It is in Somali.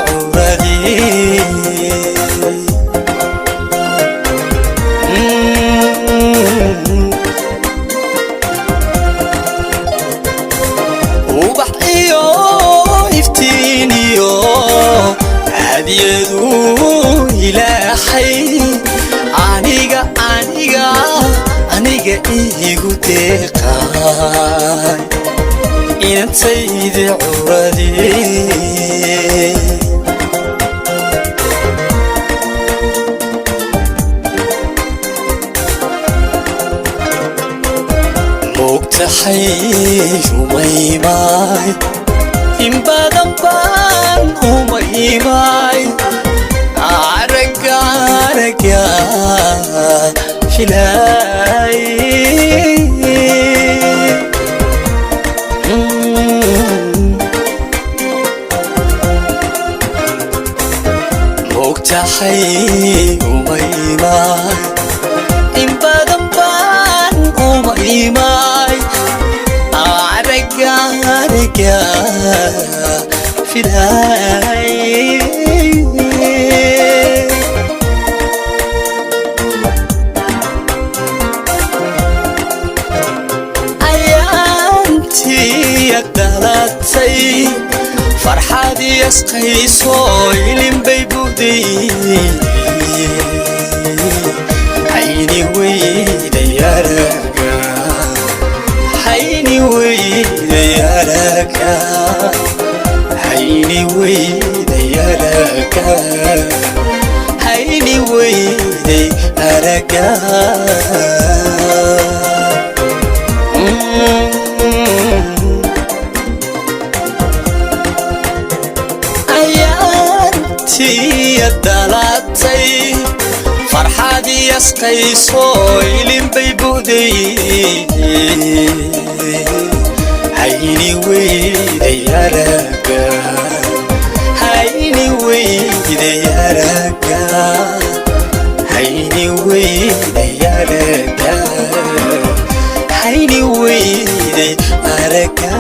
Curadii. Ubax iyo iftiiniyo hadiyadu Ilaahay aniga, aniga, aniga iigu deeqay, inantaydi curadii. Mogtahay umaymay, in badan baan umaymay, araga, araga filay. Mogtahay umaymay, in badan baan umaymay, araga, araga filay. Ayaantiya dhalatay farxad yasqayso, ilinbay buday, hayni weyday araga, hayni weyday araga, hayni weyday araga, hayni weyday araga. Ayaantiya dhalatay farxad yasqayso, ilinbay buday, hayni weyday araga, hayni weyday araga, hayni weyday araga, hayni weyday araga.